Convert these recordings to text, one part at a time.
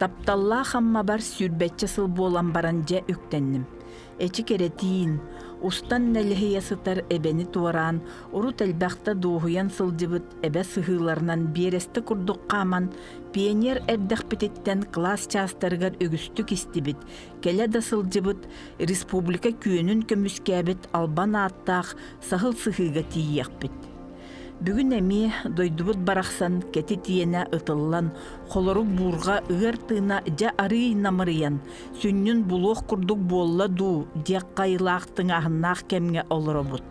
Тапталлаах Аммабар сүүрбэччэ сыл буолан баран дьэ үктэнним. Эчи кэрэтиин, устан нэлэһийэ сытар эбэни туораан, урут элбэхтэ дуоһуйан сылдьыбыт эбэ сыһыыларынан биэрэстэ курдук хааман, пионер эрдэхпититтэн кылаас чаастарыгар үгүстүк истибит, кэлэ да сылдьыбыт, республика күөнүн көмүскээбит албан ааттаах Саһыл Сыһыыга тиийиэхпит. Бүгүн эмиэ дойдубут барахсан кэтит иэнэ ытыллан, холорук буурҕа ыар тыына дьэ арыый намырыйан, сүнньүн булуох курдук буолла дуу диэх хайылаах тыҥааһыннаах кэмҥэ олоробут.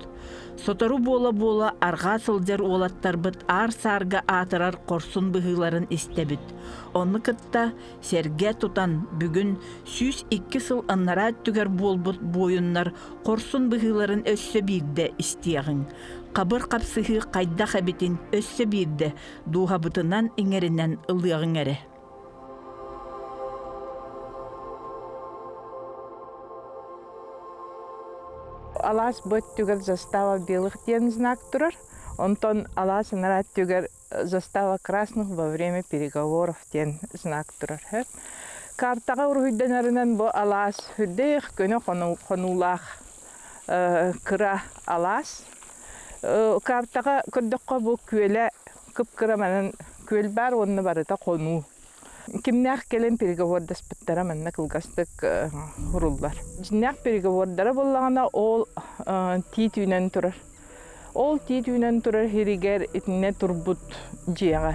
Сотору буола-буола арҕаа сылдьар уолаттарбыт аар-саарга аатырар хорсун быһыыларын истэбит. Ону кытта сэргэ тутан бүгүн 102 сыл анараа өттүгэр буолбут буойуннар хорсун быһыыларын өссө биирдэ истиэҕиҥ. Хабыр хапсыһыы хайдах эбитин өссө биирдэ дууһабытынан иҥэринэн ылыаҕыҥ эрэ. Алаас бу өттүгэр застава белых диэн знак турар. Онтон алаас анараа өттүгэр застава красных во время переговоров диэн знак турар. Картаҕа уруһуйданарынан бу алаас үрдээх көнө хонуулаах кыра алаас. Картаҕа көрдөххө бу күөлэ кып-кыра манан күөл баар уонна барыта хонуу. Кимнээх кэлэн переговордаспыттара манна кылгастык уруллар. Дьиннээх переговордара буоллаҕына ол тиит үүнэн турар. Ол тиит үүнэн турар сиригэр итиннэ турбут дьиэҕэ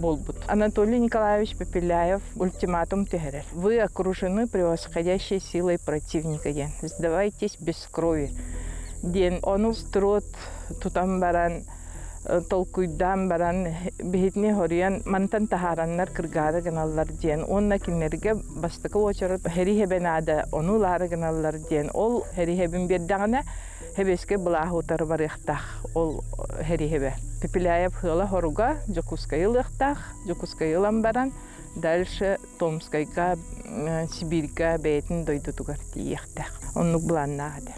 буолбут. Анатолий Николаевич Пепеляев ультиматум түһэрэр. Вы окружены превосходящей силой противника диэн. Сдавайтесь без крови диэн. Ону строт тутан баран толкуйдаан баран биһитини хоруйан мантан таһаараннар кыргаары гыналлар диэн уонна кинилэргэ бастакы уочарат хэриһэбэ наада ону ылаары гыналлар диэн ол хэриһэбин биэрдэҕинэ Хэбиэскэй былааһы утары барыахтаах ол хэриһэбэ. Пепеляев ыала хоруга Дьокуускайы ылыахтаах. Дьокуускайы ылан баран дальше Томскайга, Сибииргэ бэйэтин дойдутугар тиийиэхтээх. Оннук былааннаах этэ.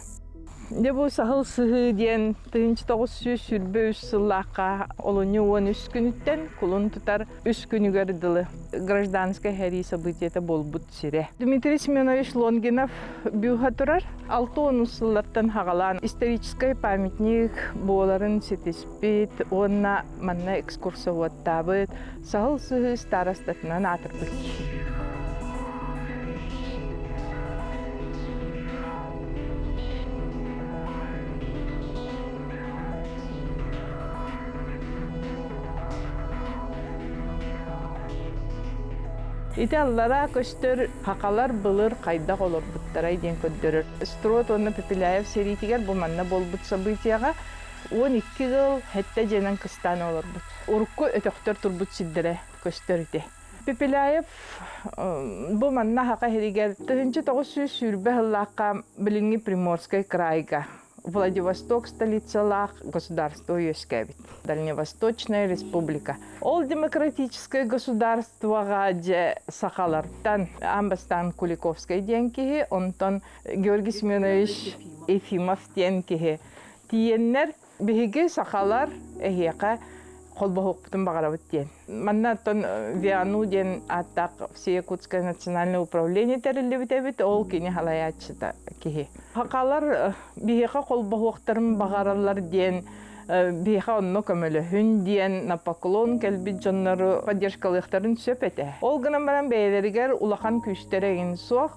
Дьэ бу Саһыл Сыһыы диэн 1923 сыллаахха олунньу 13 күнүттэн кулун тутар үс күнүгэр дылы гражданскай сэрии событиета буолбут сирэ. Дмитрий Семенович Лонгинов бюһа турар. 60 сыллартан хаҕалаан историческай памятник буоларын ситиспит уонна манна экскурсоводтаабыт Саһыл Сыһыы старостатынан аатырбыт. Ити аллараа көстөр хахалар былыр хайдах олорбуттарай диэн көрдөрөр. Строд уонна Пепеляев сэриитигэр бу манна буолбут событиеҕа 12 ыал сэттэ дьиэнэн кыстаан олорбут. Урукку өтөхтөр турбут сирдэрэ көстөр ити. Пепеляев бу манна Хаха сиригэр 1920 сыллаахха билиҥҥи Приморскай крайга Владивосток столицалаах государство үөскээбит. Дальневосточная республика. Ол демократическое государствоҕа дьэ сахалартан аан бастаан Куликовскай диэн киһи, онтон Георгий Семенович Ефимов диэн киһи тиийэннэр биһиги сахалар эһиэхэ холбоһуохпутун баҕарабыт диэн. Манна оттон ВИАНУ диэн ааттаах Всеякутское национальное управление тэриллибит эбит, ол кини халайааччыта киһи. Хакалар биһиэхэ холбоһуохтарын баҕараллар диэн биһиэхэ онно көмөлөһүн диэн на поклон кэлбит дьоннору поддержкалыахтарын сөп этэ. Ол гынан баран бэйэлэригэр улахан күүстэрэ эҥин суох.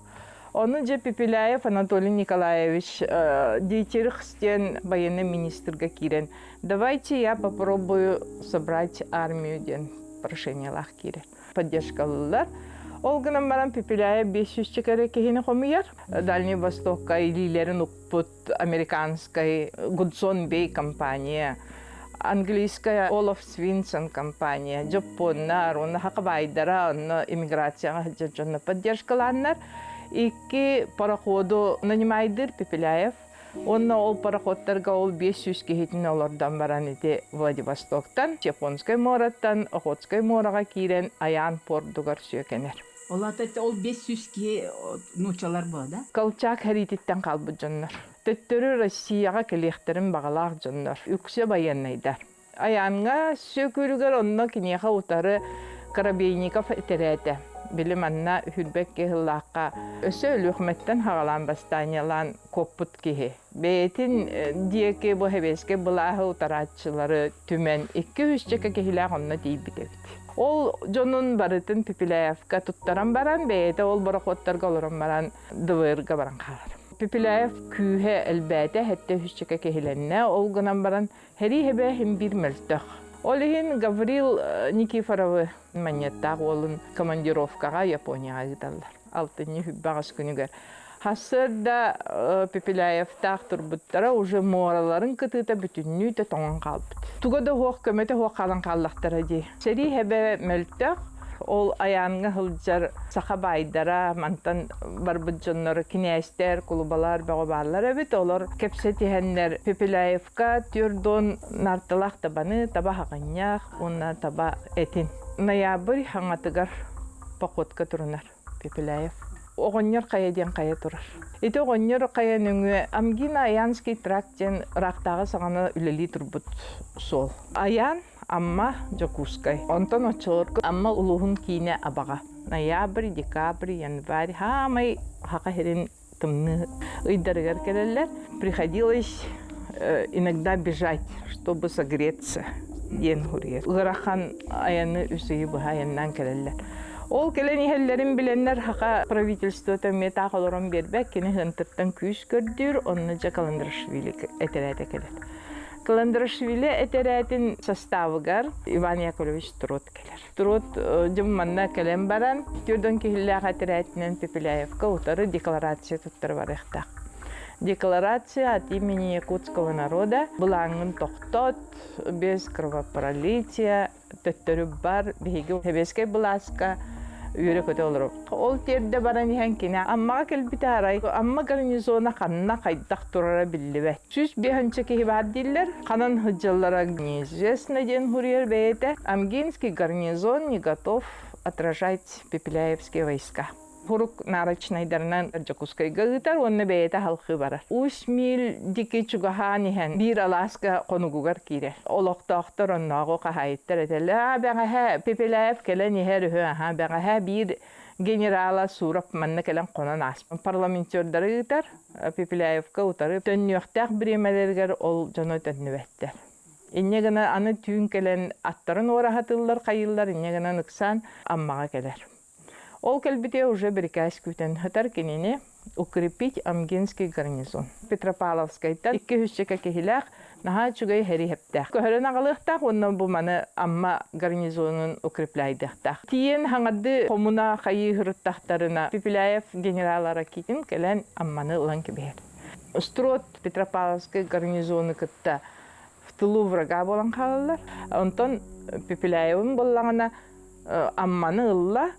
Ону дьэ Пепеляев Анатолий Николаевич Дитерих диэн военный министрга киирэн давайте я попробую собрать армию диэн прошениелаах киирэр. Поддержкалыыллар. Ол гынан баран Пепеляев 500 эрэ киһини хомуйар. Дальний Востокка илиилэрин укпут американскай Гудзон Бэй компания, английская Олаф Свинсон компания, дьоппуоннар, уонна хакабайдара, онно иммиграцияҕа сылдьар дьонно поддержкалааннар. Икки пароходу нанимайдыр Пепеляев. Уонна ол пароходтарга ол 500 киһитин олордон баран ити Владивостоктан, Японскай муораттан Охотскай муораҕа киирэн Айаан пордугар сүөкэнэр. Ол аата ол 500 киһи нууччалар буо да? Колчак сэриититтэн хаалбыт дьоннор. Төттөрү Россияҕа кэлиэхтэрин баҕалаах дьоннор. Үксэ байыаннайдар. Айааҥҥа сүөкүүрүгэр онно киниэхэ утары Коробейников этэрээтэ. Били манна Хүрбэкки сыллаахха өссө Өлүөхүмэттэн хаҕалаан бастаанньалаан куоппут киһи. Бэйэтин диэки бу сэбиэскэй былааһы утарааччылары түмэн 200 киһилээх онно тиийбит эбит. Ол дьонун барытын Пепеляевка туттаран баран, бэйэтэ ол борохуоттарга олорон баран ДВР-га баран хаалар. Пепеляев күүһэ элбээтэ, сэттэ үһүсчэкэ киһилэннэ. Ол гынан баран сэрии хэбэ иһин биир мөлтөх. Ол иһин Гаврил Никифоровы манньыаттаах уолун командировкаҕа Японияҕа ыыталлар. Алтынньы хүббэҕэс күнүгэр Сарсыарда Пепеляевтаах турбуттара уже муораларын кытыыта бүтүннүү тоҥон хаалбыт. Туга да суох, көмөтө суох хаалан хааллахтара дии. Сэрии хэбэ мөлтөх, ол айааҥҥа сылдьар саха баайдара, мантан барбыт дьоннор кинээстэр, кулубалар бөҕө бааллар эбит. Олор кэпсэтиһэннэр Пепеляевка 40 нартылаах табаны, таба хаҕынньах уонна таба этин. Ноябрь хаҥатыгар походка турунар. Пепеляев. Оҕонньор хайа диэн хайа турар. Ити оҕонньор хайа нөҥүө Амгина Аянский тракт диэн ыраахтааҕы саҕана үлэлии турбут суол. Аян, Амма, Дьокуускай. Онтон оччолорго Амма улууһун киинэ Абаҕа. Ноябрь, декабрь, январь хаамай хаха сирин тымныы ыйдарыгар кэлэллэр. Приходилось иногда бежать, чтобы согреться диэн суруйар. Ыарахан айаны үс ыйы быһа айаннаан кэлэллэр. Ол кэлэн иһэллэрин билэннэр хака правительствота эмиэ таах олорон биэрбэт, кини Хынтыртан күүс көрдүүр, онно дьэ Каландрашвили этэрээтэ кэлэр. Каландрашвили этэрээтин составыгар Иван Яковлевич Трот кэлэр. Труд дьон манна кэлэн баран, 40 киһилээх этэрээтинэн Пепеляевка утары декларация туттара барыахтаах. Декларация от имени якутского народа былааҥҥын тохтот, без кровопролития, төттөрү бар, биһиги сэбиэскэй былааска үөрэ-көтө олоробут. Ол тиэрдэ баран иһэн кини Аммаҕа кэлбитэ арай Амма гарнизона ханна хайдах турара биллибэт. 105 киһи баар дииллэр. Ханан сылдьаллара неизвестно диэн суруйар бэйэтэ. Амгинский гарнизон не готов отражать Пепеляевские войска. Хурук нарочнайдарынан Дьокуускайга ыытар уонна бэйэтэ халхыы барар. Үс миль дики чугаһаан иһэн биир алааска хонугугар киирэр. Олохтоохтор оннооҕу хаһаайыттар этэллэр. Аа бэҕэһээ Пепеляев кэлэн иһэр үһү, аха бэҕэһээ биир генерала Суров манна кэлэн хонон ааспыт. Парламентердары ыытар, Пепеляевка утары төннүөхтээх бириэмэлэригэр ол дьоно төннүбэттэр. Инньэ гына аны түүн кэлэн аттарын уораһатыллар хайыыллар, инньэ гынан ыксаан Аммаҕа кэлэр. Ол кэлбитэ уже бирикээс күүтэн сытар кинини укрепить Амгинский гарнизон. Петропавловскайтан 200 киһилээх наһаа үчүгэй хэриһэптээх. Көһөрөн аҕалыахтаах уонна бу маны Амма гарнизонун укрепляйдыахтаах. Тиийэн хаҥарды хомуна хайыы сырыттахтарына Пепеляев генерал Ракитин кэлэн Амманы ылан кэбиһэр. Строд Петропавловскай гарнизону кытта в тылу врага буолан хаалаллар. Онтон Пепеляевым буоллаҕына Амманы ылла,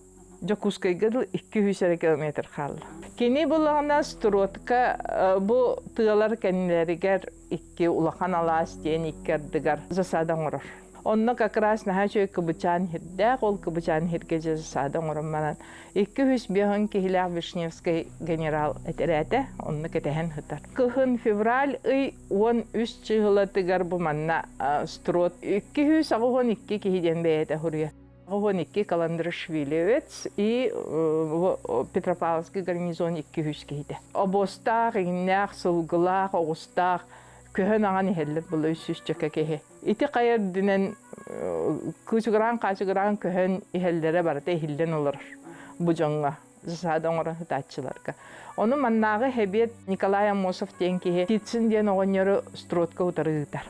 Дьокуускайга дыл 200 эрэ километр хаалла. Кини булаҕына Стродка бу тыалар кэннилэригэр икки улахан алаас диэн икки ардыгар засада оҥорор. Онно как раз наһаа үчүгэй кыбычаан сирдээх, ол кыбычаан сиргэ дьэ засада оҥорон баран 205 киһилээх Вишневскэй генерал этэрээтэ онно кэтэһэн сытар. Кыһын февраль ый 13 чыһылатыгар бу манна Строд 282 киһи диэн бэйэтэ суруйар. 12 Каландрашвилевец и Петропавловский гарнизон 200 киһитэ. Обостаах, иҥнээх, сылгылаах, оҕустаах көһөн аҕан иһэллэр була 300 киһи. Ити хайа үрдүнэн кыычыгыраан-хаачыгыраан көһөн иһэллэрэ барыта иһиллэн олорор бу дьоҥҥо засада оҥорон сытааччыларга. Ону маннааҕы Хэбиэт Николай Аммосов диэн киһи Тицин диэн оҕонньору стродка утары ыытар.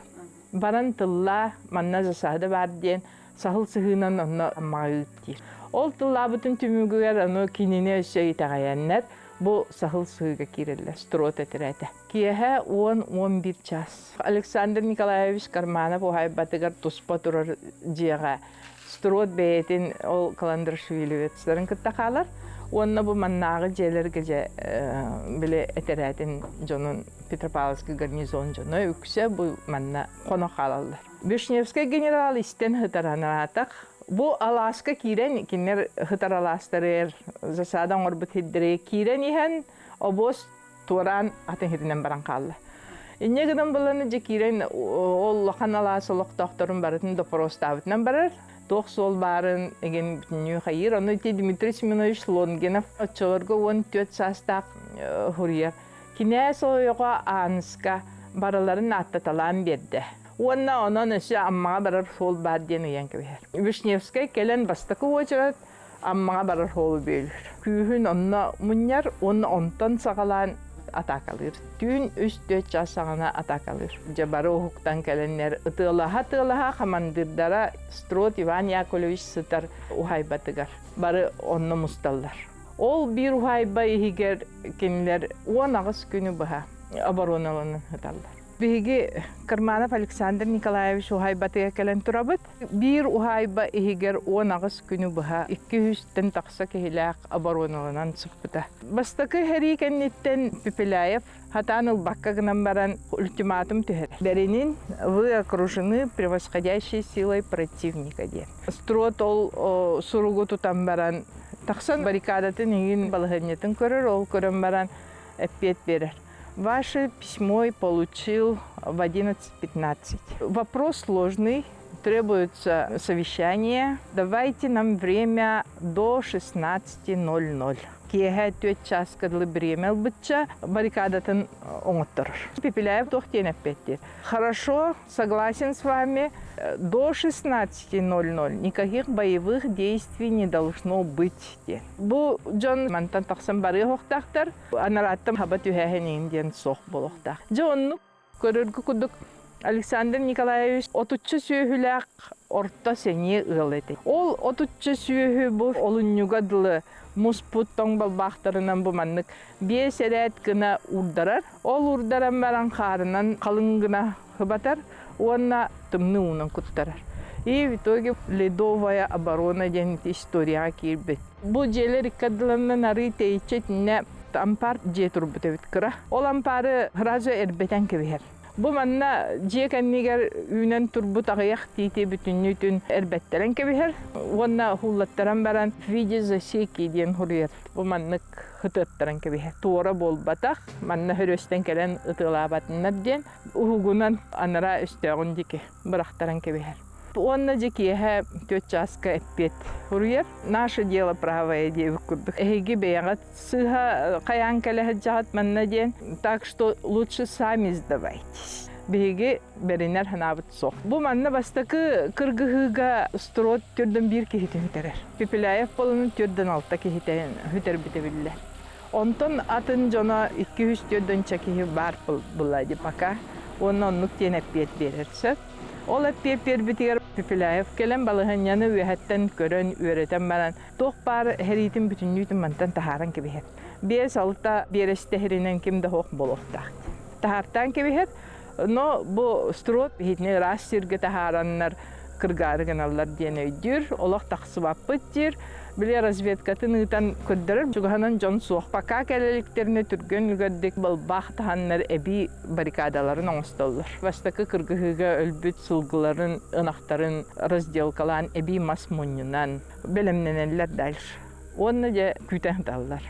Баран тыллаа, манна засада баар диэн саһыл сыһыынан онно Аммаҕа ыыт диир. Ол тыллаабытын түмүгүгэр аны кинини өссө итэҕэйэннэр бу саһыл сыһыыга киирэллэр, строд этэрээтэ. Киэһэ 10-11 час. Александр Николаевич Карманов уһаайбатыгар туспа турар дьиэҕэ Строд бэйэтин ол Каландрашвилевецтарын кытта хаалар уонна бу маннааҕы дьиэлэргэ дьэ били этэрээтин дьонун Петропавловский гарнизон дьоно үксэ бу манна хоно хаалаллар. Вишневскай генерал истэн сытар бу алааска киирэн кинилэр сытар алаастарыгар засада оҥорбут сирдэригэр киирэн иһэн обуос туораан атын сиринэн баран хаалла. Инньэ гынан баланы дьэ киирэн ол улахан алаас олохтоохторун барытын доппуруостаабытынан барар. Туох суол баарын эгин бүтүннүү хайыыр. Ону ити Дмитрий Семенович Лонгинов оччолорго 14 саастаах суруйар. Кинээс ойоҕо Ааныска барыларын ааттаталаан биэрдэ. Уонна онон өссө Аммаҕа барар суол баар диэн ыйан кэбиһэр. Вишневскэй кэлэн бастакы уочарат Аммаҕа барар суолу бүөлүүр. Күүһүн онно мунньар уонна онтон саҕалаан атаакалыыр. Түүн 3-4 чаас саҕана атаакалыыр. Дьэ бары уһуктан кэлэннэр ытыалаһа-ытыалаһа хамандыырдара Строд Иван Яковлевич сытар уһаайбатыгар бары онно мусталлар. Ол биир уһаайба иһигэр кинилэр 18 күнү быһа обороналанан сыталлар. Биһиги Карманов Александр Николаевич уһаайбатыгар кэлэн турабыт. Биир уһаайба иһигэр 18 күнү быһа 200-тэн тахса киһилээх обороналанан сыппыта. Бастакы сэрии кэнниттэн Пепеляев хатаан ылбакка гынан баран ультиматум түһэр. Бэринин вы окружены превосходящей силой противника диэн. Строд ол суругу тутан баран тахсан баррикадатын иҥин балаһыанньатын көрөр, ол көрөн баран эппиэт биэрэр. Ваше письмо получил в 11.15. Вопрос сложный, требуется совещание. Давайте нам время до 16.00. Киэһэ түөрт чааска дылы бириэмэ ылбычча баррикадатын оҥотторор. Пепеляев туох диэн эппиэттиир. Хорошо, согласен с вами, до 16.00 никаких боевых действий не должно быть диэн. Бу дьон мантан тахсан барыа суохтаахтар, анарааттан хаба түһээһин диэн суох буолуохтаах. Дьэ оннук көрөргө курдук Александр Николаевич отучча сүөһүлээх орто сэниэ ыал этэ. Ол отучча сүөһү бу олунньуга дылы муспут тоҥ балбаахтарынан бу маннык биэс эрээт гына уурдарар. Ол уурдаран баран хаарынан халыҥ гына хыбатар уонна тымныы уунан куттарар. И в итоге ледовая оборона диэн историяҕа киирбит. Бу дьиэлэр икки ардыларынан арыы тэйиччи итиннэ ампаар дьиэ турбут эбит кыра. Ол ампаары сразу эрбэтэн кэбиһэр. Бу манна дьиэ кэннигэр үүнэн турбут аҕыйах тиити бүтүннүүтүн эрбэттэрэн кэбиһэр уонна ууллаттаран баран в виде засеки диэн суруйар. Бу маннык ытыаттаран кэбиһэр. Туора буолбатах, манна хөрүөстэн кэлэн ытыалаабатыннар диэн уһугунан анараа өстөөҕүн диэки бырахтаран кэбиһэр. Уонна дьэ киэһэ түөрт чааска эппиэт суруйар. Наше дело правое диэбит курдук. Эһиги бэйэҕит сыыһа хайаан кэлэ сылдьаҕыт манна диэн. Так что лучше сами сдавайтесь. Биһиги бэринэр санаабыт суох. Бу манна бастакы кыргыһыыга Строд төрдөн биир киһитин сүтэрэр. Пепеляев буолан төрдөн алта киһитин сүтэрбитэ биллэр. Онтон атын дьоно 200 төрдөнчө киһи баар буолла дии пока. Уонна оннук диэн эппиэт биэрэр сөп. Ол эппиэт биэрбитигэр Пепеляев кэлэн балаһыанньаны үөһэттэн көрөн, үөрэтэн баран туох баар сэриитин бүтүннүүтүн мантан таһааран кэбиһэр. Биэс-алта биэрэстэ сиринэн ким да суох буолуохтаах. Таһаартаан кэбиһэр. Но бу Строд иһитини ыраас сиргэ таһаараннар кыргаары гыналлар диэн өйдүүр, олох тахсыбаппыт диир. Били разведкатын ыытан көрдөрөр, чугаһынан дьон суох. Пока кэлэ иликтэринэ түргэн үгэрдик балбаах таһаннар эбии баррикадаларын оҥостоллор. Бастакы кыргыһыыга өлбүт сылгыларын, ынахтарын разделкалаан эбии мас мунньунан бэлэмнэнэллэр дальше. Уонна дьэ күүтэн сыталлар.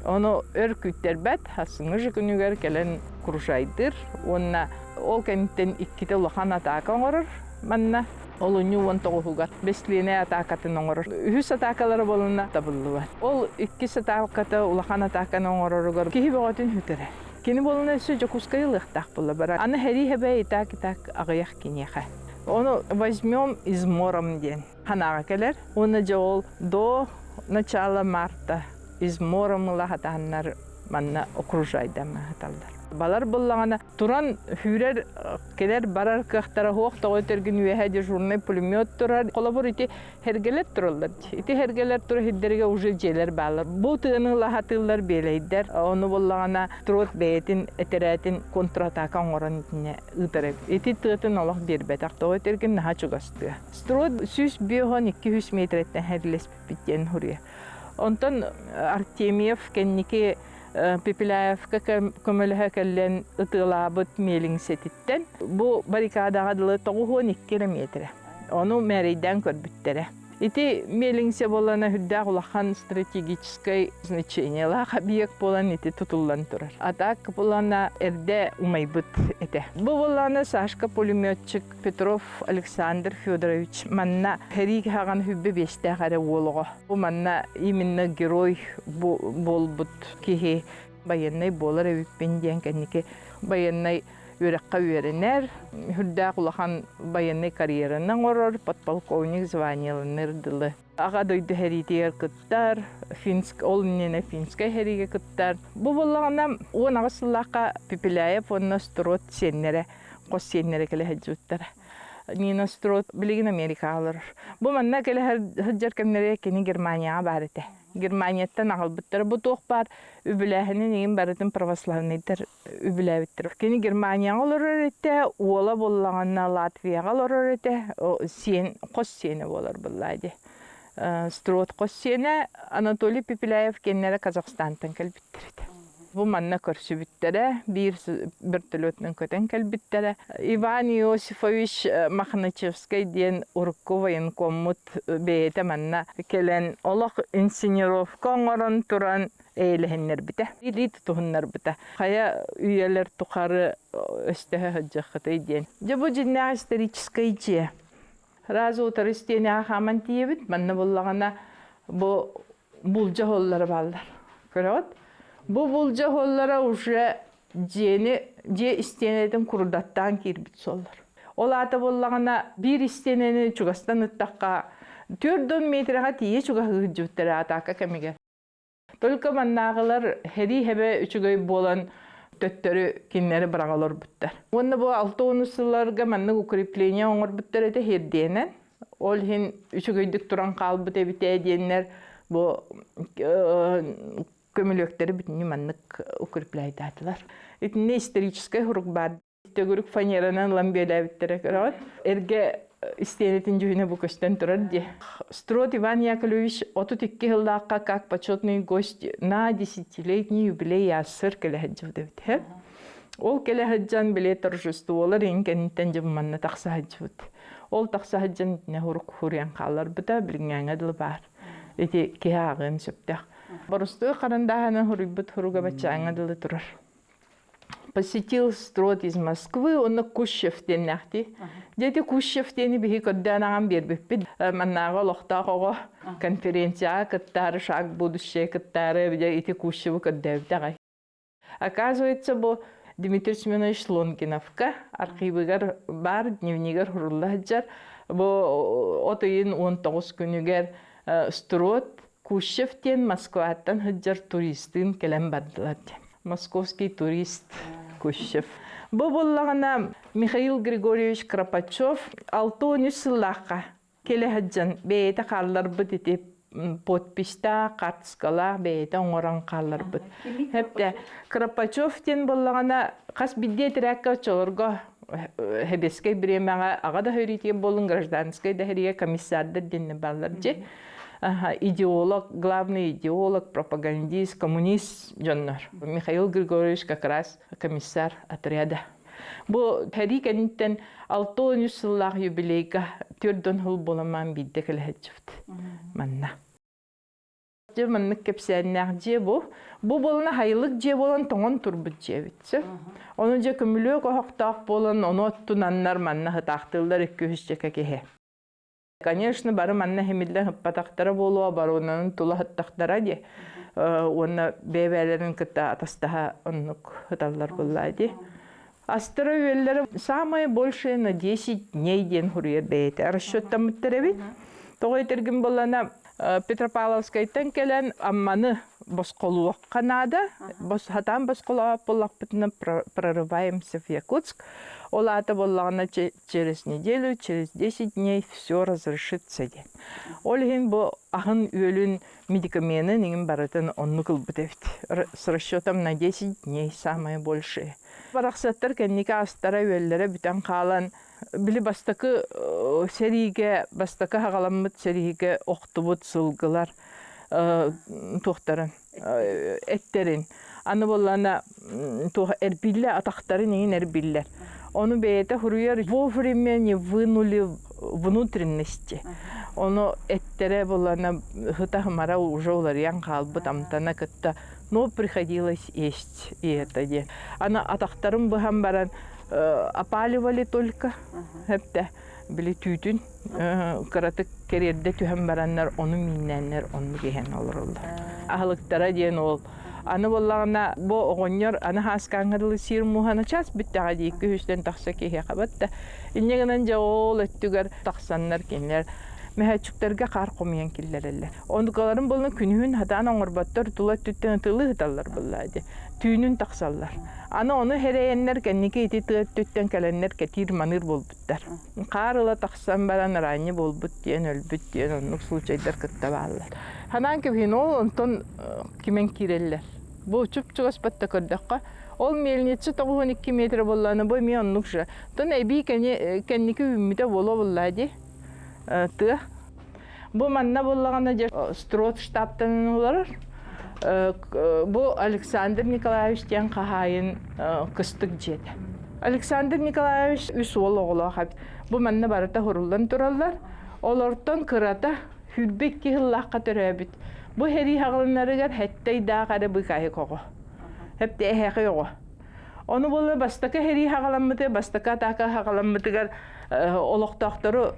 Ону өр күүттэрбэт, сарсыҥҥы же күнүгэр кэлэн кружайдыыр уонна ол кэнниттэн иккитэ улахан атаака оҥорор манна. Олунньу 19-угар бэстилиэнэй атаакатын оҥорор. Үһүс атаакалара буоланна табыллыбат. Ол иккис атааката улахан атааканы оҥороругар киһи бөҕөтүн сүтэрэр. Кини буолана өссө Дьокуускайы ылыахтаах буолла бара. Аны сэрии хэбэ итак-итак аҕыйах киниэхэ. Ону возьмем измором диэн ханаҕа кэлэр. Уонна дьэ ол до начала марта измором ыла хатааннар манна окружайдама сыталлар. Балар буллаҕына туран сүүрэр кэлэр барар кыахтара суох тоҕо өтөргүн үөһэ дежурный пулемет турар. Холобур ити эргэлэр тураллар. Ити эргэлэр тура сирдэргэ уже дьиэлэр бааллар. Бу тыаны лаһатыыллар биэлэйдэр. Ону буллаҕына Трот бэйэтин этэрээтин контратака оҥорон итиннэ ыытар эбит. Ити тыатын олох биэрбэтэх. Тоҕо өтөргүн наһаа чугас тыа. Строд 152 метрэттэн хэрлэспиппит диэн суруйар. Онтон Артемьев кэнники Пепеляевка көмөлөһө кэллэн ытыалаабыт миэлиҥсэтиттэн бу баррикадаҕа дылы 92 эрэ миэтэрэ. Ону мээрэйдээн көрбүттэрэ. Ити миэлиҥсэ буолана үрдээх улахан стратегическай значениелаах объект буолан ити тутуллан турар. А так буолана эрдэ умайбыт этэ. Бу буоллаҕына Сашка пулеметчик Петров Александр Федорович манна сэрии хаҕан хүббэ биэстээх эрэ уол оҕо. Бу манна именно герой буолбут киһи байыаннай буолар эбиппин диэн кэнники байыаннай үөрэххэ үөрэнэр, үрдээх улахан байыаннай карьераны оҥорор, подполковник званиеланыр дылы. Аҕа дойду сэриитигэр кыттар, Финск, ол иннинэ финскэй сэриигэ кыттар. Бу буоллаҕына 18 сыллаахха Пепеляев уонна Строд сиэннэрэ, хос сиэннэрэ кэлэ сылдьыбыттара. Нина Строд билигин Америкаҕа олорор. Бу манна кэлэ сылдьар кэмнэригэр кини Германияҕа баар этэ. Германияттан аҕалбыттара. Бу туох баар үбүлээһинин иһин барытын православнайдар үбүлээбиттэр. Кини Германияҕа олорор этэ, уола буоллаҕына Латвияҕа олорор этэ, сиэн, хос сиэнэ буолар буоллаа дии. Строд хос сиэнэ Анатолий Пепеляев киэннэрэ Казахстантан кэлбиттэр этэ. Бу манна көрсүбүттэрэ, биир вертолетунан көтөн кэлбиттэрэ. Иван Иосифович Мохначевскай диэн урукку военкоммут бэйэтэ манна кэлэн олох инсценировка оҥорон туран эйэлэһиннэрбитэ, илии тутуһуннарбыта. Хайа үйэлэр тухары өстөһө сылдьыаххытый диэн. Дьэ бу дьиннээх историческай дьиэ. Сразу утары истиэнэҕэ хааман тиийэбит. Манна буллаҕына бу булдьа оһоллоро бааллар. Көрөҕүт? Бу булдьа оһоллоро уже дьиэни дьиэ истиэнэтин курдаттаан киирбит суоллар. Ол аата буоллаҕына биир истиэнэни чугастан ыттахха 4 метрэҕэ тиийэ чугаһыы сылдьыбыттара атаака кэмигэр. Только маннааҕылар сэрии хэбэ үчүгэй буолан төттөрү кинилэри быраҕа олорбуттар. Уонна бу 60 сылларга маннык укрепление оҥорбуттар этэ сирдиэнэн. Ол иһин үчүгэйдик туран хаалбыт эбитэ диэннэр бу көмүлүөктэри бүтүннүү маннык укрепляйдаатылар. Итиннэ историческай сурук баар. Төгүрүк фанеранан ылан бүөлээбиттэрэ көрөҕүт. Эргэ истиэнэтин дьүһүнэ бу көстөн турар дии. Строд Иван Яковлевич 32 сыллаахха как почетный гость на десятилетний юбилей СССР кэлэ сылдьыбыт эбит. Ол кэлэ сылдьан били торжестволар иҥ кэнниттэн дьэ манна тахса сылдьыбыт. Ол тахса сылдьан итинэ хурук хуруйан хаалларбыта билиҥҥээҥҥэ дылы баар. Ити киһи ааҕыан сөптөөх. Боростуой харандааһынан хуруйбут хуруга баччааҥҥа дылы турар. Посетил Строд из Москвы, онно Кущев диэннээхтии. Дьэ Кущев диэни биһи көрдөөн аҕам биэрбиппит. Маннааҕы олохтоох оҕо конференцияҕа кыттаары, шаг будущее кыттаары, дьэ ити Кущевы көрдөөбүтэ аҕай. Оказывается, бу Дмитрий Семенович Лонгиновка архивыгар баар дневнигэр сурулла сылдьар. Бу от ыйын 19 күнүгэр Строд Кущев диэн Москваттан сылдьар туристыын кэлэн бардылар диэн. Московский турист Кущев. Бу буоллаҕына Михаил Григорьевич Кропачев 63 сыллаахха кэлэ сылдьан бэйэтэ хаалларбыт ити подписьтаах, карточкалаах бэйэтэ оҥорон хаалларбыт. Хэптэ Кропачев диэн буоллаҕына хас биирдии этэрээккэ оччолорго Сэбиэскэй бириэмэҕэ аҕа да хөрүүтүгэр буоллун гражданскай да хэригэ комиссардар диэннэр бааллар дьи идеолог, главный идеолог, пропагандист, коммунист дьоннор. Михаил Григорьевич как раз комиссар отряда. Бу сэрии кэнниттэн 63 сыллаах юбилейга 4 сыл буоламаан биирдэ кэлэһэччибит манна. Дьэ маннык кэпсээннээх дьиэ бу. Бу буолана хайылык дьиэ буолан тоҥон турбут дьиэ эбит. Ону дьэ көмүлүөк оһохтоох буолан ону оттунаннар манна хытаахтыыллар икки-үс дьэкэ киһи. Конечно, бары манна химиллэн ыппатахтара буолуо, оборонанын тула сыттахтара дии. Уонна бэйэ-бэйэлэрин кытта атастаһа оннук сыталлар буоллаа дии. Астара үөллэрэ самое большее на 10 дней диэн суруйар бэйэтэ. Расчеттаммыттар эбит. Тоҕо этэргин буоллана Петропавловскайтан кэлэн Амманы босхолуохха наада. Хатаан босхолоох буоллахпытына прорываемся в Якутск. Ол аата буоллаҕына через неделю, через 10 дней все разрешится диэн. Ол иһин бу аһын үөлүн медикаменын иҥин барытын оннук ылбыт эбит. С расчетом на 10 дней самое большее. Барахсаттар кэнники астара үөллэрэ бүтэн хаалан били бастакы сэриигэ бастакы хаҕаламмыт сэриигэ охтубут сылгылар туохтарын эттэрин аны буоллаана туох эрбиллэ атахтарын иҥин эрбиллэр ону бэйэтэ хуруйар вовремя не вынули внутренности. Ону эттэрэ булана ыһыта-хымара уже уларыйан хаалбыт амтана кытта но приходилось есть и это диэн. Аны атахтарын быһан баран опаливали только хэптэ били түүтүн кыратык кэриэрдэ түһэн бараннар ону мииннээннэр оннук иһэн олороллор. Аһылыктара диэн ол Аны буоллаҕына бу оҕонньор аны хааскааҥҥа дылы сиир мууһа час бүттэҕэ дии күһүстэн тахса киһиэхэ батта. Инньэ гынан дьэ ол өттүгэр тахсаннар кинилэр мөһөөччүктэргэ хаар хомуйан киллэрэллэр. Онукаларын буолан күнүһүн хатаан оҥорботтор тула өттүттэн ытылыы сыталлар буоллаа дии. Түүнүн тахсаллар. Аны ону эрэйэннэр кэнники ити тыа өттүттэн кэлэннэр кэтиир-маныыр буолбуттар. Хаар ыла тахсан баран ранньы буолбут диэн, өлбүт диэн оннук случайдар кытта бааллар. Ханаан кэбиһин ол онтон кимэн киирэллэр. Бу чуп-чугас батта көрдөххө, ол мельница 92 метр буоллаҕына бу эмиэ оннук же. Тон эбии кэнники үүммүтэ буолуо буоллаа дии. Тыа. Бу манна буоллаҕына дьэ Строд штабтан олорор. Бу Александр Николаевич диэн хаһаайын кыстык дьиэтэ. Александр Николаевич үс уол оҕолоох эбит. Бу манна барыта хуруллан тураллар. Олортон кырата Хүрбик киһиллаахха төрөөбүт. Бу сэрии хаҕылынарыгар һэттэй-даах эрэ быыкаайык оҕо. Хэптэ эһээхэй оҕо. Ону буолла бастакы сэрии хаҕаламмыты, бастакы атаака хаҕаламмытыгар олохтоохтору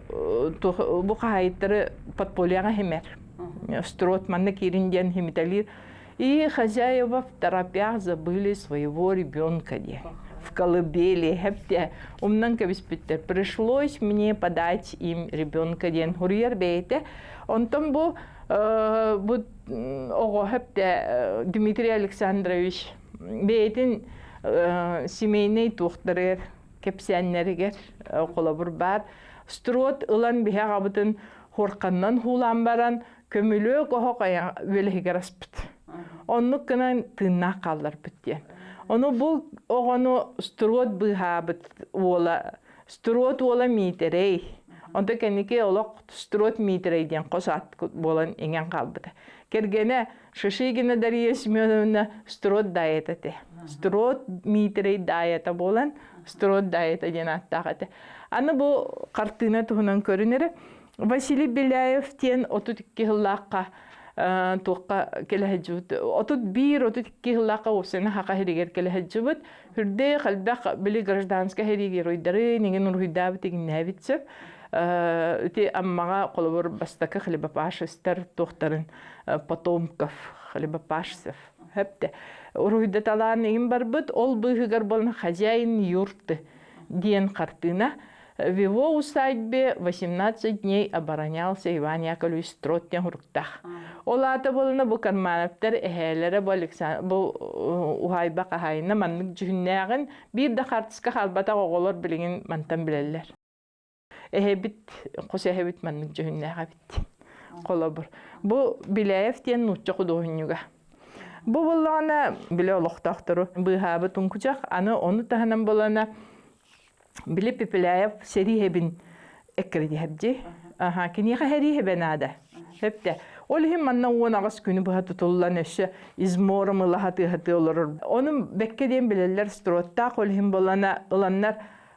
бу хаһаайыттары подпольяҕа химэр. Строт манна киирин диэн химитэлиир. И хозяева в торопях забыли своего ребенка диэн. В колыбели хэптэ умнан кэбиспиттэр. Пришлось мне подать им ребенка диэн хуруйар бэйэтэ. Онтон бу бу оҕо хэптэ Дмитрий Александрович бэйэтин семейнэй туохтарыгар кэпсээннэригэр холобур баар строт ылан биһи аҕабытын хуорканнан хуулаан баран көмүлүөк оһох үөлэһигэр аспыт. Оннук гынан тыыннаах хаалларбыт диэн. Ону бу оҕону Строт быыһаабыт уола, Строт уола Миитэрэй. Онто кэнники олох Строт Миитэрэй диэн хос аат буолан иҥэн хаалбыта. Кэргэнэ Шишигина Дария Семеновна Строт Даайата этэ. Строт Миитэрэй Даайата буолан Строт Даайата диэн ааттаах этэ. Аны бу хартыына туһунан көрүнэрэ Василий Беляев диэн 32 сыллаахха туохха кэлэ сылдьыбыт 31-32 сыллаахха уопсайынан Хаха сиригэр кэлэ сылдьыбыт үрдээх элбэх били гражданскай сэрии геройдары иҥин уруһуйдаабыт иҥнээбит сөп ити Аммаҕа холобур бастакы хлебопашецтар туохтарын потомков хлебопашцев хэпте уруһуйдаталаан иҥин барбыт ол быыһыгар буолан хозяин юрты диэн хартыына В его усадьбе 18 дней оборонялся Иван Яковлевич Строд диэн суруктаах. Ол аата буолана бу Кармановтар эһээлэрэ бу Александр бу уһаайба хаһаайына маннык дьүһүннээҕин биир да хаартыска хаалбатах оҕолор билигин мантан билэллэр. Эһэбит, хос эһэбит маннык дьүһүннээх эбит. Холобур. Бу Беляев диэн нуучча худуоһунньуга. Бу буоллаҕына били олохтоохтору быыһаабыт уҥкучах аны ону таһынан буолана Били Пепеляев сэрииһэбин эккирэтиһэрдьи. Аха, киниэхэ сэрииһэбэ наада. Сөптө. Ол иһин манна 18 күнү быһа тутуллан өссө измором ыла хатыы-хатыы олорор. Ону бэккэ диэн билэллэр строттаах ол иһин болана ыланнар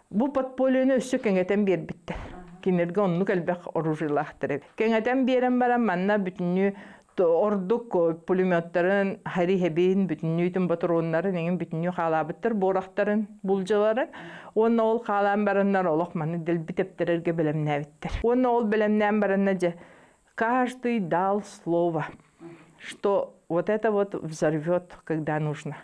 бу подпольены өссө кэҥэтэн биэрбиттэр. Кинилэргэ оннук элбэх оружиелаахтар эбит. Кэҥэтэн биэрэн баран манна бүтүннүү ордук пулеметтарын, хари-хэбин, бүтүннүүтүн ботуруоннарын эҥин бүтүннүү хаалаабыттар буорахтарын, булдьаларын. Уонна ол хаалаан бараннар олох маны дэлби тэптэрэргэ бэлэмнээбиттэр. Уонна ол бэлэмнээн баранна дьэ каждый дал слово, что вот это вот взорвет, когда нужно.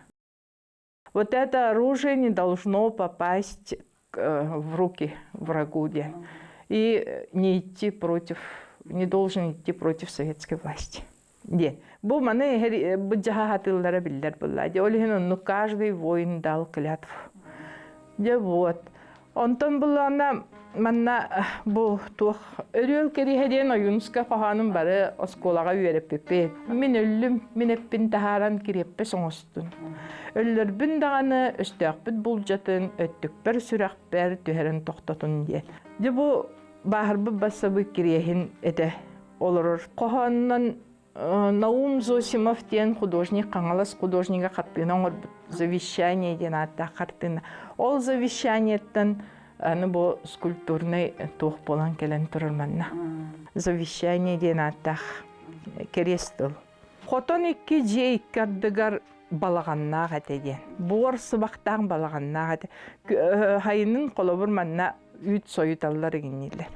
Вот это оружие не должно попасть в руки врагу диэн. И не идти против, не должен идти против советской власти. Диэн. Бу маны бу дьаһаатыллара биллэр буолла. Ол иһин оннук каждый воин дал клятву. Дьэ вот. Онтон буллаҕына манна бу туох Өрүөл кэриэһэ диэн Ойуунускай хоһоонун бары оскуолаҕа үөрэппиппит. Мин өллүм, мин эппин таһааран кириэппэс оҥостун. Өллөрбүн даҕаны өстөөхпүт булдьатын өттүкпэр сүрэхпэр түһэрэн тохтотун диэн. Дьэ бу бааһырбыт бассабыык кириэһин этэ олорор. Хоһоонунан Наум Зосимов диэн художник, Хаҥалас художнига хартыына оҥорбут «Завещание» диэн ааттаах хартыына. Ол завещаниеттан Аны бу скульптурнай туох буолан кэлэн турар манна. Завещание диэн ааттаах кэриэс тыл. Хотон икки дьиэ икки ардыгар балаҕаннаах этэ диэн. Буор сыбахтаах балаҕаннаах этэ. Хайынын холобур манна үүт сойуталлар игиннилэр.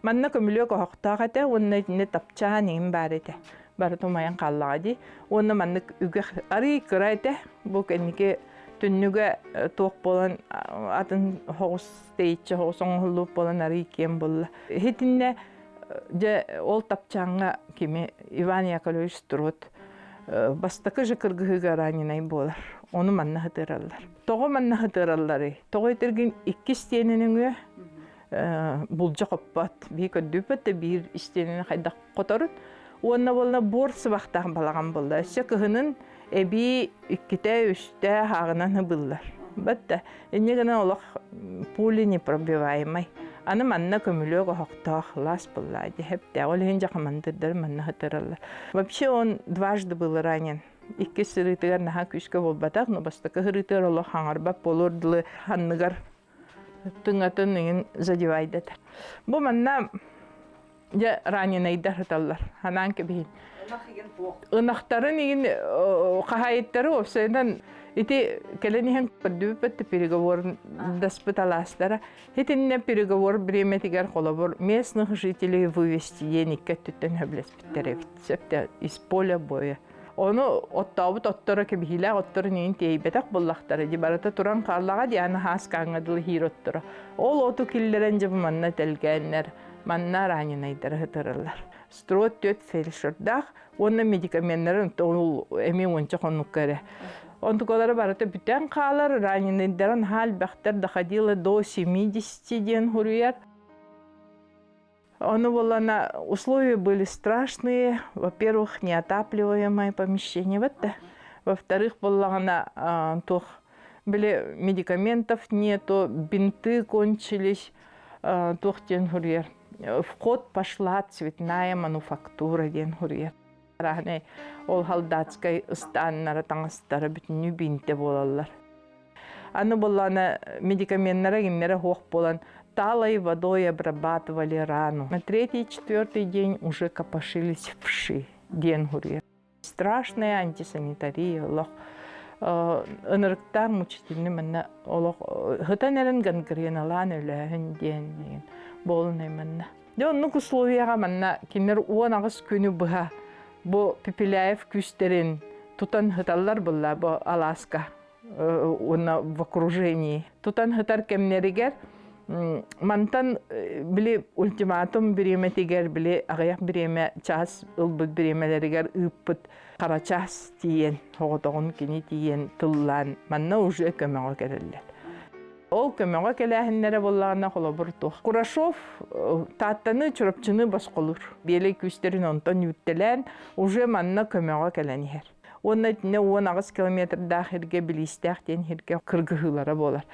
Манна көмүлүөк оһохтоох этэ уонна итиннэ тапчаан иҥин баар этэ. Барыта умайан хааллаҕа дии. Уонна маннык үгэх арыый кыра этэ. Бу кэнники түннүгэ туох буолан атын соҕус тэйиччи соҕус оҥоһуллубут буолан арыый киэҥ буолла. Итиннэ дьэ ол тапчааҥҥа кими Иван Яковлевич Строд бастакы же кыргыһыыга раненай буолар. Ону манна сытыараллар. Тоҕо манна сытыаралларый? Тоҕо этэргин иккис тиэнин өҥүө булдьа хоппот. Биир көрдүүппэт да биир истиэнини хайдах хоторут. Уонна буолла буор сыбахтаах балаҕан буолла. Өссө кыһынын эбии иккитэ, үстэ хааҕынан ыбыллар. Батта инньэ гынан олох пули непробиваемый. Аны манна көмүлүөк оһохтоох лаас булла дьэһэптээх. Ол иһин дьахамандырдар манна сытыраллар. Вообще он дважды был ранен. Иккис сырыытыгар наһаа күүскэ буолбатах, но бастакы сырыытыгар олох хаҥарбат буолуор дылы ханныгар тыҥатын иҥин задевайдата. Бу манна дьэ раненайдар сыталлар. Ханаан кэбиһин. Ынахтарын иҥин хаһаайыттары уопсайынан ити кэлэн иһэн көрдүбүппэт переговор даспыт алаастара. Итиннэ переговор бириэмэтигэр холобур местных жителей вывести диэн икки өттүттэн сөбүлэспиттэр эбит. Сөптө из поля боя. Ону оттообут отторо кэбиһиилээх отторун иин тиэйбэтэх буоллахтара дии барыта туран хааллаҕа дии аны хааскааҥҥа дылы иһиир отторо. Ол оту киллэрэн дьэ манна тэлгээннэр манна раненайдары сытыраллар. Строд түөрт фельдшердаах уонна медикаменнарын ол эмиэ уонча хонукка эрэ. Онтукалара барыта бүтэн хаалар, раненайдарын наһаа элбэхтэр доходило до 70 диэн суруйар. Ону буоллана условия были страшные. Во-первых, неотапливаемое помещение вот да. Во-вторых, буоллаҕына туох били медикаментов нету, бинты кончились, туох диэн суруйар. В ход пошла цветная мануфактура диэн суруйар. Арааһынай ол солдатскай ыстааннара, таҥастара бүтүннүү бинтэ буолаллар. Аны буоллаҕына медикаменнара кинилэрэ суох буолан талой водой обрабатывали рану. На третий, четвертый день уже копошились вши диэн суруйар. Страшная антисанитария олох ынырыктаах мучительный манна олох сытан эрэн гангреналаан өлөөһүн диэн буолунай манна. Дьэ оннук условияҕа манна кинилэр 18 күнү быһа бу Пепеляев күүстэрин тутан сыталлар булла бу алааска уонна в окружении. Тутан сытар кэмнэригэр мантан били ультиматум бириэмэтигэр били аҕыйах бириэмэ чаас ылбыт бириэмэлэригэр ыыппыт хара чаас тиийэн соҕотоҕун кини тиийэн тыллаан манна уже көмөҕө кэлэллэр. Ол көмөҕө кэлээһиннэрэ буоллаҕына холобур туох. Курашов Тааттаны Чурапчыны босхолуур. Биэлэй күүстэрин онтон үүттэлээн уже манна көмөҕө кэлэн иһэр. Уонна итиннэ 18 километрдаах сиргэ Билиистээх диэн сиргэ кыргыһыылара буолар.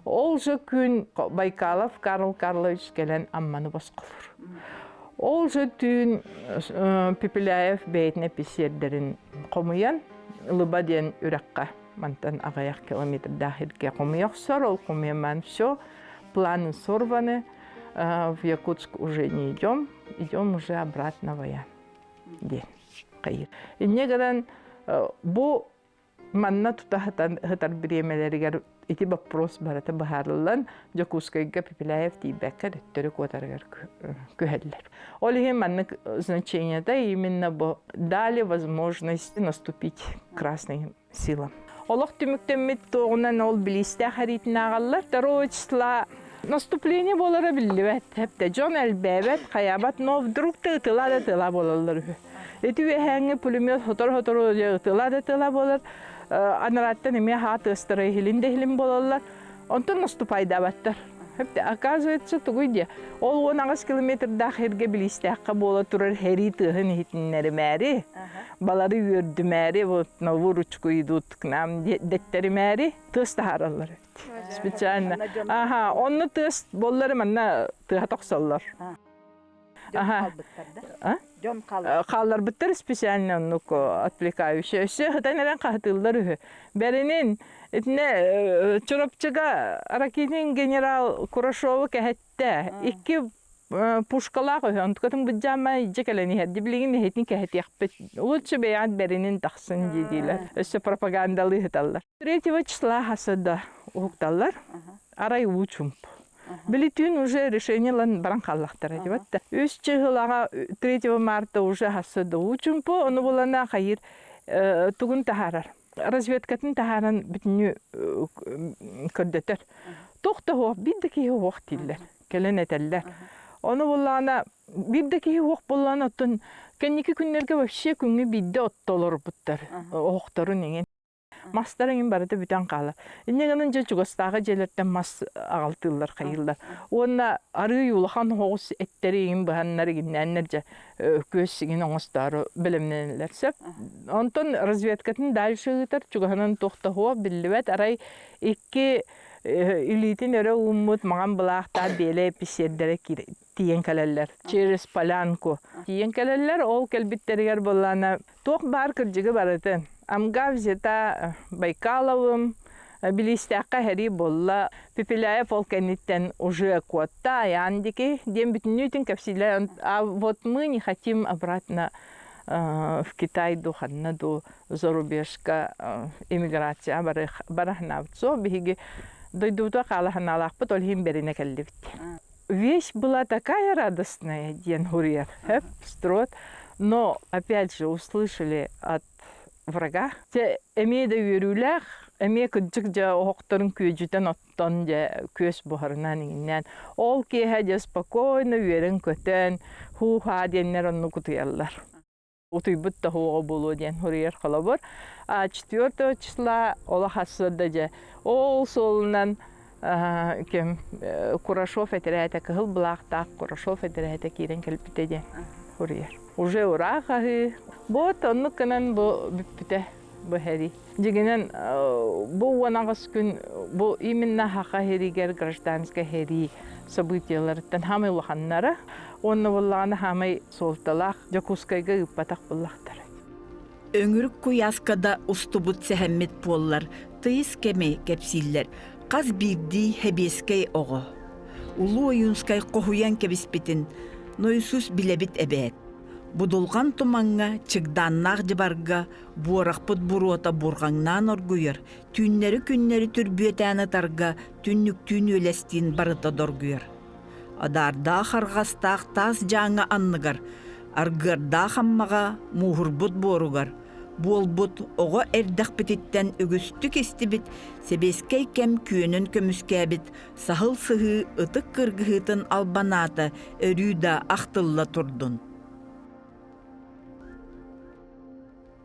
Ол же күн Байкалов Карл Карлович кэлэн Амманы босхолуур. Ол же түүн Пепеляев бэйэтин эписиэрдэрин хомуйан Лыба диэн үрэххэ мантан аҕыйах километрдаах сиргэ хомуйа охсор. Ол хомуйамаан все, планы сорваны, в Якутск уже не идем, идем уже обратно в Аян диэн хайыр. Инньэ гынан бу манна тута сытар бириэмэлэригэр ити вопрос барыта быһаарыллан Дьокуускайга Пепеляев тиийбэккэ төттөрү куотарыгар күһэллэр. Ол иһин маннык значениета именно бу дали возможность наступить красным силам. Олох түмүктэммит туоҕунан ол билиистээх эриитин ааҕаллар. Второго числа наступление буолара биллибэт. Хэптэ дьон элбээбэт, хайаабат, но вдруг да ытыла да тыла буолаллар үһү. Ити үөһээҥҥи пулемет сотору-сотору ытыла да тыла буолар. Анарааттан эмиэ хаа тыастара иһилин да иһилин буолаллар. Онтон наступайдаабаттар. Оказывается, тугуй диэ, ол 18 километрдаах сиргэ билиистээххэ буола турар һэрии тыаһын иһитиннэримээри, балары үөрдүмээри, вот на выручку идут к нам дэттэримээри тыас таһаараллар эбит. Специально. Аха, онно тыас боллары манна тыаһа тохсоллор. Дьон Аха. хаалбыттар да? А? Дьон хаалар. Хаалларбыттар специально оннук отвлекающий. Өссө сытан эрэн хаһытыыллар үһү. Бэринин итинэ Чурапчыга Ракитин генерал Курашову кэһэттэ. Икки пушкалаах үһү. Онтукатын быдьаама илдьэ кэлэн иһэрди. Билигин эһитин кэһэтиэхпит. Лучше бэйэҕит бэринин тахсын дии-диилэр. Өссө пропагандалыы ыһыталлар. Третьего числа хасыда уһукталлар. Арай уу чумп. Били түүн уже решение ылан баран хааллахтара дибат да. Үс чыһылаҕа 3 марта уже хасса да уу чумпу, ону булана хайыр тугун таһаарар. Разведкатын таһааран бүтүннүү көрдөтөр. Туох да суох, биир да киһи суох дииллэр, кэлэн этэллэр. Ону буллаҕына биир да киһи суох буоллаҕына оттон кэнники күннэргэ вообще күҥҥэ биирдэ оттолорбуттар оһохторун иҥин. Мастар эҥин барыта бүтэн хаалар. Инньэ гынан дьэ чугастааҕы дьиэлэртэн мас аҕалтыыллар, хайыыллар. Уонна арыый улахан оҕус эттэри иҥин быһаннар игиннээннэр дьэ күөс иҥин оҥостоору бэлэмнэнэллэр сөп. Онтон разведкатын дальше ыытар, чугаһынан туох да суох биллибэт. Арай икки илиитин өрө ууммут маҥан былаахтаах биэлэй эписиэрдэрэ тиийэн кэлэллэр. Через полянку тиийэн кэлэллэр. Ол кэлбиттэригэр буоллаана туох баар кырдьыгы барытын. Амга взята Байкаловым, Билиистээххэ эһэрии буолла. Пепеляев ол кэнниттэн уже куотта айаан дики диэн бүтүннүүтүн кэпсиилэр. А вот мы не хотим обратно в Китай ду ханна ду зарубежка иммиграция барахнаабыт. Суох биһиги дойдубутугар хаалаһанаалаахпыт, ол иһин бэринэ кэллибит. Вещь была такая радостная, диэн суруйар, строт, но опять же услышали от врага. Дьэ, эмиэ да үөрүүлээх, эмиэ кырдьык дьэ оһохторун күөдьүтэн оттон дьэ күөс буһарынан иҥиннээн. Ол киэһэ дьэ спокойно үөрэн-көтөн, һуу-һаа диэннэр оннук утуйаллар. Утуйбут да суоҕа буолуо диэн суруйар холобур. А 4 числа олох сарсыарда дьэ ол суолунан ким Курашов этэрээтэ кыһыл былаахтаах Курашов этэрээтэ киирэн кэлбитэ диэн суруйар. Уже ура хаһыы. Вот оннук гынан бу бүппүтэ бу сэрии. Дьиҥинэн бу 18 күн бу именно Саха сиригэр гражданскай сэрии событиеларыттан хаамай улаханнара уонна буоллаҕына хаамай суолталаах Дьокуускайга ыыппатах буоллахтара. Өҥүрүк куйааска да устубут сэһэммит буоллар, тыйыс кэми кэпсииллэр хас биирдии сэбиэскэй оҕо. Улуу Ойуунскай хоһуйан кэбиспитин нойосуус билэбит эбээт. Будулҕан тумаҥҥа, чыгдааннаах дьыбарга буорахпыт буруота бурҕаҥнаан оргуйар, түүннэри-күннэри түрбүөтээн ытарга түннүктүүн үөлэстиин барыта доргуйар. Адаардаах арҕастаах таас дьааҥы анныгар, аргыардаах Аммаҕа мууһурбут буоругар, буолбут оҕо эрдэхпититтэн үгүстүк истибит сэбиэскэй кэм күөнүн көмүскээбит саһыл сыһыы ытык кыргыһыытын албан аата өрүү да ахтылла турдун.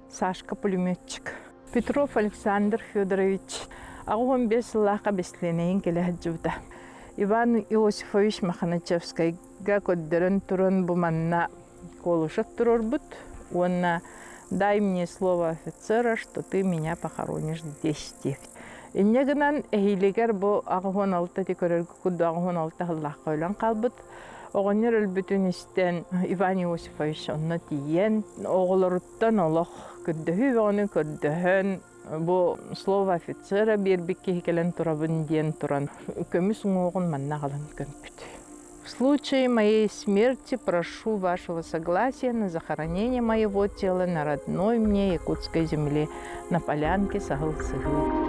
Сашка пулеметчик. Петров Александр Федорович 85 сыллаахха бэстилиэнэйин кэлэ сылдьыбыта. Иван Иосифович Маханачевскайга көрдөрөн туран бу манна колышек туруорбут уонна «Дай мне слово офицера, что ты меня похоронишь здесь» диэбит. Инньэ гынан эһиилигэр бу 86 ити көрөргө курдук 86 сыллаахха өлөн хаалбыт. Оҕонньор өлбүтүн истэн Иван Иосифович онно тиийэн оҕолоруттан олох көрдөһүү бөҕөнү көрдөһөн бу слово офицера биэрбит киһи кэлэн турабын диэн туран көмүс уҥуоҕун манна аҕалан көмпүт. В случае моей смерти прошу вашего согласия на захоронение моего тела на родной мне якутской земле на полянке Саһыл Сыһыы.